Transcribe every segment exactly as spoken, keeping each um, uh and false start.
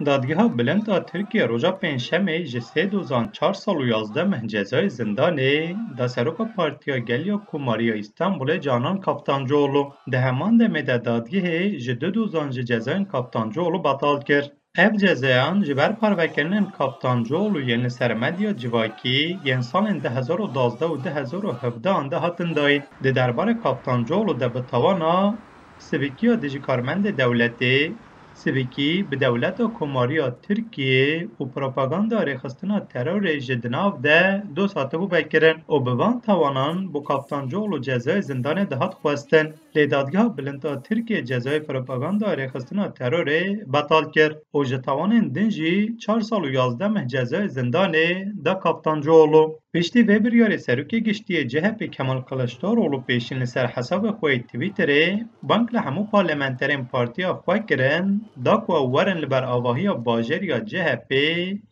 Dadgeha Bilind a Tirkiyê roja Pêncşemê ji sê dozan çar sal û yazdeh meh cezayê zindanê da Seroka Partiya Gel ya Komarî ya Îstanbulê Canan Kaftancıoğlu. Di heman demê de dadgehê ji du dozan ji cezayên Kaftancıoğlu betal kir. Ev cezayan ji ber parvekirinên Kaftancıoğlu yên li ser medya civakî yên salên du hezar û duwazdeh û du hezar û hevdehan de hatin dayîn. Di derbarê Kaftancıoğlu de bi tawana sivikiya dijî karmendê dewletê, sivikî bi dewleta Komariya Tirkiyê û propaganda rêxistina terorê ji di nav de doz hatibû vekirin û bi van tawanan bo Kaftancıoğlu cezayê zindanê dihat xwestin. Lê Dadgeha Bilind a Tirkiyê cezayê propaganda rêxistina terorê betal kir û ji tawanên din jî çar sal û yazdeh meh cezayê zindanê da Kaftancıoğlu. Piştî vê biryarê Serokê Giştî yê C H P Kemal Kılıçdaroğlu pêşîn li ser hesabê xwe yê Twitterê bang li hemû parlamenterên partiya xwe kirin da ku ew werin li ber avahiya bajêr ya C H P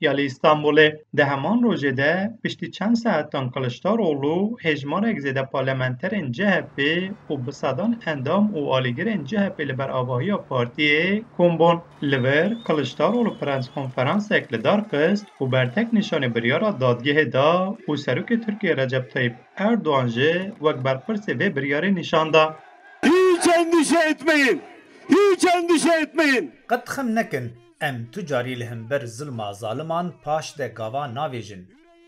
ya li Îstanbulê. Di heman rojê de piştî çend saetan Kılıçdaroğlu hêjmarek zêde parlamenterên C H P û bi sedan endam û alîgirên C H P li ber avahiya partiyê kom bûn. Li vir Kılıçdaroğlu prens konferansek li dar xist û bertek nîşanî biryara dadgehê da û Serokê Tirkiyê Recep Tayyip Erdoğan jî wek berpirsê vê biryarê nîşan da. Hiç endişe etmeyin. Hiç endişe etmeyin. Qet xem nekin, em tu carî li hember zilma zaliman paş de gava navêjin.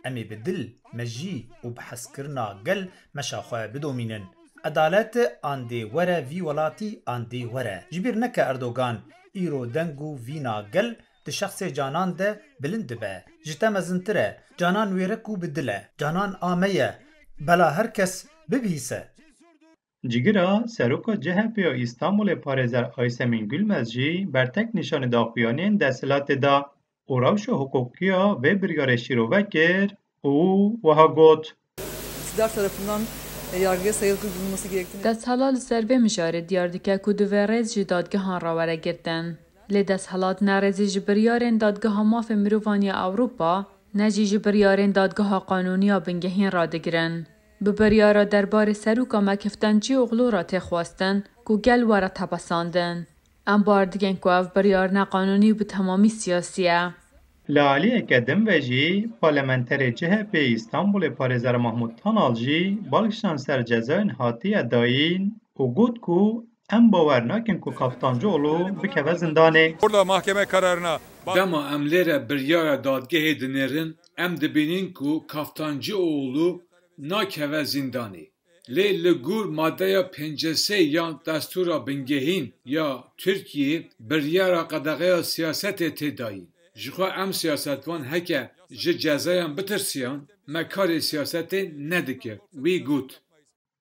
Em ê bi dil, mejî û bi hezkirina gel meşa xwe bidomînin. Edalet an dê were vî welatî an dê were. Ji bîr neke Erdogan, îro deng û vîna gel di şexsê Canan de bilind dibe. Ji te mezintir e. Canan wêrek û bi dil e. Canan a me ye. Bela her kes bibihîse. Cigira Seroka C H P ya Îstanbulê parêzer Aysemîn Gülmez jî bertek nîşanî daxuyaniyên desthilatê da û rewşa hiqûqî ya vê biryarê şîrove kir û wiha got. İktidar tarafından, e, yargıya saygı duyulması gerektiğini Desthilat li ser vê mijarê diyar dike ku divê rêz ji dadgehan re were girtin. Lê desthilat ne rêzê ji biryarên Dadgeha Mafê Mirovan ya Ewropa, ne jî ji biryarên Dadgeha Qanûnî ya Bingehîn re digirin. Bi biryara derbarê Seroka me Keftancîoglu re tê xwestin ku gel were tepesandin. Em bawer dikin ku ev biryar neqanûnî û bi temamî siyasî ye. Li aliyeke din ve jî parlamenterê C H P Îstanbulê parêzer Mahmut Tanal jî balkişan ser cezayên hatiye dayîn û got ku em bawer nakin ku Kaftancıoğlu bikeve zindanê. Burada mahkeme kararına Dema em lê re biryara dadgehê dinêrin, em dibînin ku Kaftancıoğlu nakeve zîndanê. Lê li gor madeya pêncî sê ya Destûra Bingehîn ya Tirkiyê biryara qedexeya siyasetê tê dayîn. Ji xwe em siyasetvan heke ji cezayan bitirsiyan, me karê siyasetê nedikir. Wî got.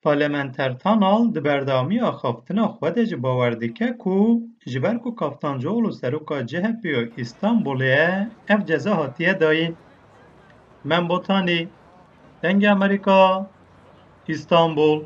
Parlamenter Tanal di berdewamiya axaftina xwe de jî bawer dike ku ji ber ku Kaftancıoğlu seroka C H P ya Îstanbulê ye, ev ceza hatiye dayîn. Mem Botanî, Dengê Amerîka, Îstanbul.